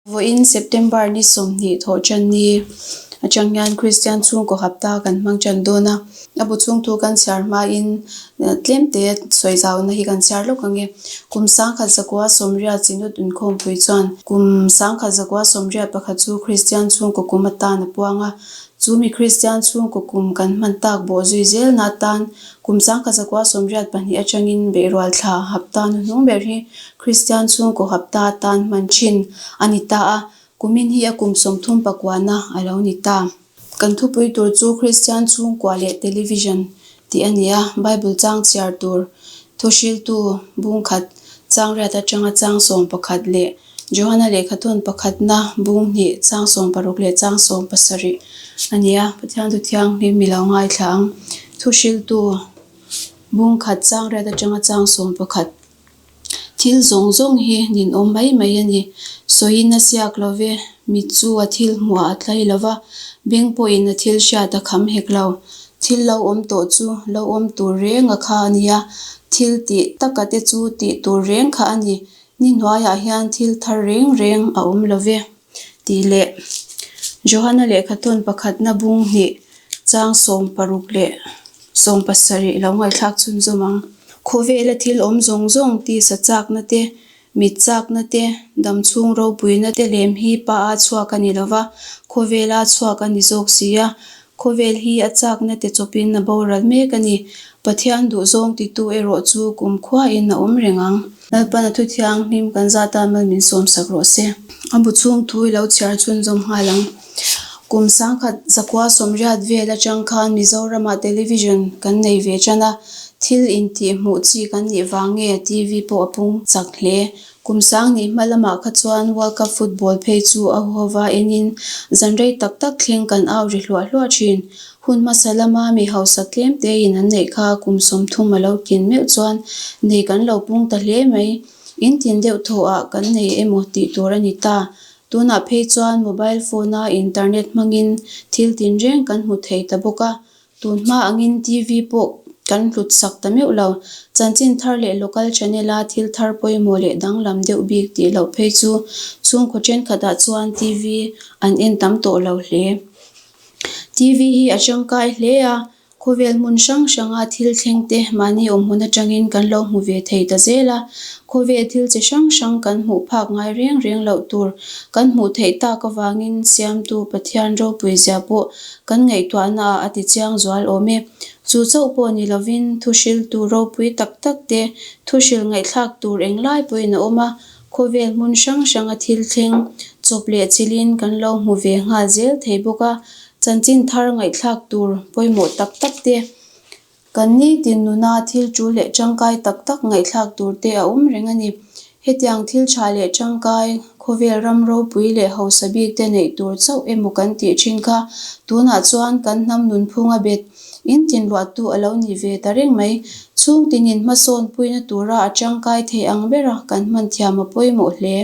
Vawiin September ni 20 thawhṭan ni atang hian Kristian chhungkaw hapta kan hmang ṭan dawn a, a bu chhungtu kan chhiar hmain tlem te sawi zauna hi kan chhiar lawk ang e. Kum 1918 Synod inkhawmpui chuan kum 1981 chu Kristian chhungkaw kum atan a puang a, chu mi Kristian chhungkaw kum kan hman tak bawh zui zelna atan kum 1982 atangin beihrual thla hapta hnuhnung ber hi Kristian chhungkaw hapta atan hman thin a ni ta a, kumin hi a kum 39 na a lo ni ta. Kan thupui tur chu Kristian chhungkua leh television tih a ni a, Bible chang chhiar tur thuhriltu bung khat chang riat atanga chang 11 leh Johana lehkhathawn pakhatna bung hnih chang 16 leh chang 17 a ni a, Pathian thu thianghlim mi lo ngaithla ang. Thuhriltu bung khat chang riat atanga chang 11. Thil zawng zawng hi ninawm mai mai a ni. Sawiin a siak lo ve, mit chu a thil hmuhah a tlai lo va, beng pawhin a thil hriat a kham hek lo. Thil lo awm tawh chu lo awm tur reng a kha a nia, thil tih taka te chu tih tur reng kha a ni. Ni hnuaiah hian thil thar reng reng a awm lo ve. Tih leh Johana lehkhathawn pakhatna bung hnih chang 16 leh 17 lo ngaihthlak chhunzawm ang. Khawvela thil awm zawng zawng tisa chakna te, mit chakna te, damchhung ropuina te lem hi pa a chhuak a ni lova, khawvela chhuak a ni zawk si a. Khawvel hi a chakna te chawpin a boral mek a ni. Pathian duhzawng titu erawh chu kumkhuain a awm reng ang. Lalpan a thu thianghlim kan zat a mal min sawmsak rawh se. A bu chhung thu i lo chhiar chhunzawm nghal ang. Kum 1980 vel atang khan Mizoramah television kan nei ve tan a, thil intih hmuh chi kan nih vang nge TV pawh a pung chak hle. Kum sang nih hma lamah kha chuan World Cup football phei chu a huhova enin zan rei tak tak thleng kan au ri hluah hluah thin. Hun hmasa lama mi hausa tlem tein an neih kha kum 30 a lo kin meuh chuan nei kan lo pung ta hle mai. In tin deuh thawhah kan nei emaw tih tur a ni ta. Tunah phei chuan mobile phone-a internet hmangin thil tinreng kan hmu thei ta bawk a. Tun hma angin TV pawh kan hlut sak ta meuh lo. Chanchin thar leh local channel-a thil thar pawimawh leh danglam deuh bik tih loh phei chu chhungkaw thenkhatah chuan TV an en tam tawh lo hle. TV hi a tangkai hle a, khawvel hmun hrang hranga thil thleng te mahni awm hmun atangin kan lo hmu ve thei ta zel a, khawvel thil chi hrang hrang kan hmuh phak ngai reng reng loh tur kan hmuh theih tak avangin Siamtu Pathian ropui zia pawh kan ngaihtuahna ah a ti chiang zual awm e. Chu chauh pawh ni lovin thuhriltu ropui tak tak te thuhril ngaihthlak tur englai pawhin a awm a, Khawvel hmun hrang hranga thil thleng chawp leh chilhin kan lo hmu ve nghal zel thei bawk a, chanchin thar ngaihthlak tur pawimawh tak tak te, kan nitin nuna thil tul leh tangkai tak tak ngaihthlak tur te a awm reng a ni. Hetiang thil tha leh tangkai, khawvel ram ropui leh hausa bik te neih tur chauh emaw kan tih thin kha tunah chuan kan hnam nunphunga bet In tinruahtu a lo ni ve ta reng mai. Chhung tinin hmasawn puina tura a tangkai thei ang bera kan hman thiam a pawimawh hle.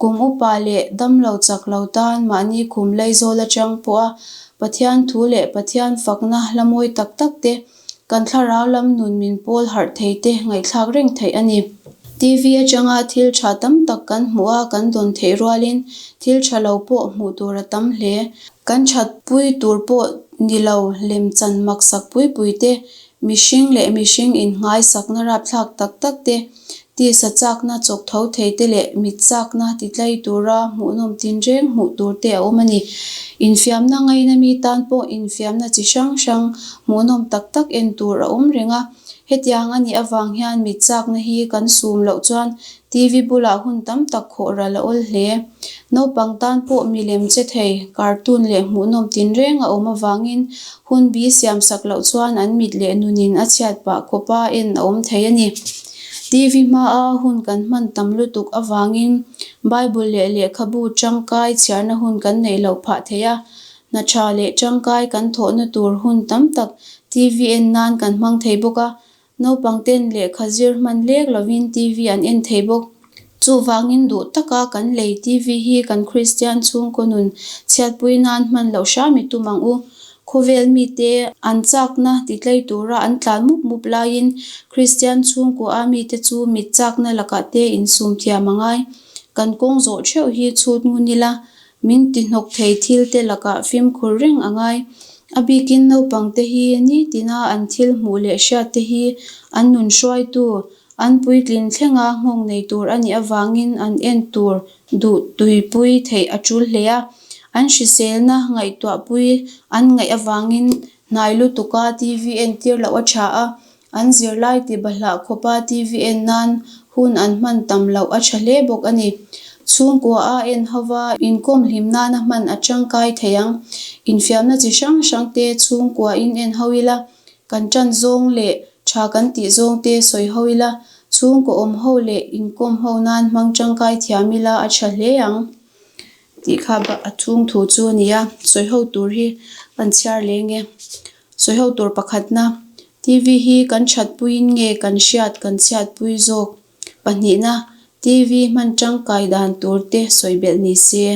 Kum upa leh damlo chak lo tan mahni khum laizawl atang pawha Pathian thu leh Pathian fakna hla mawi tak tak te, kan thlarau lam nun min pawl harh thei te ngaihthlak reng theih a ni. TV atanga thil tha tam tak kan hmuh a kan dawn theih rualin thil tha lo pawh hmuh tur a tam hle. Kan thatpui tur pawh ni lo lemchan maksak pui pui te, mihring leh mihring inngaisakna rapthlak tak tak te, tisa chakna chawk tho thei te leh mit chakna titlai tura hmuhnawm tinreng hmuh tur te a awm a ni. Infiamna ngaina mi tan pawh infiamna chi hrang hrang hmuhnawm tak tak en tur a awm reng a. Hetiang a nih avang hian mit chakna hi kan sum loh chuan TV bulah hun tam tak khawh ral a awl hle. Naupang tan pawh milem che thei, cartoon leh hmuhnawm tinreng a awm avangin hun bi siam sak loh chuan an mit leh nunin a chhiat pah khawpa en a awm thei a ni. TV hmaa hun kan hman tam lutuk avangin Bible leh lehkhabu tangkai chhiarna hun kan neih loh phah thei a. Hna tha leh tangkai kan thawhna tur hun tam tak TV en nan kan hmang thei bawk a. Naupang ten lehkha zir hman lek lovin TV an en thei bawk. Chuvangin duh taka kan lei TV hi kan Kristian chhungkaw nun chhiatpui nan hman loh hram i tum ang u. Khawvel mite an chakna titlei tura an tlan mup mup laiin Kristian chhungkua mite chu mit chakna lakah te insum thiam a ngai. Kan kawng zawh theuh hi chhut ngun ila, min ti hnawk thei thil te lakah fimkhur reng a ngai. A bikin naupang te hi nitina an thil hmuh leh hriat te hi an nun hruaitu, an puitlin thlenga nghawng nei tur a nih avangin an en tur duh tuipui theih a tul hle a. An hriselna ngaihtuahpui an ngaih avangin hnai lutuka TV entir loh a tha a, An zirlai ti bahlah khawpa TV en nan hun an hman tam loh a tha hle bawk a ni. Chhungkua a en hova inkawm hlim nana hman a tangkai thei ang. Infiamna chi hrang hrang te chhungkua in en ho ila, kan tan zawng leh tha kan tih zawng te sawi ho ila, chhungkaw awm ho leh inkawm ho nan hmang tangkai thiam ila a tha hle ang. Tih kha a chhung thu chu a ni a, sawi ho tur hi kan chhiar leng e. Sawi ho tur pakhatna, TV hi kan thatpuiin nge kan hriat kan chhiatpui zawk? Pahnihna, TV hman tangkai dan tur te sawi belh ni se.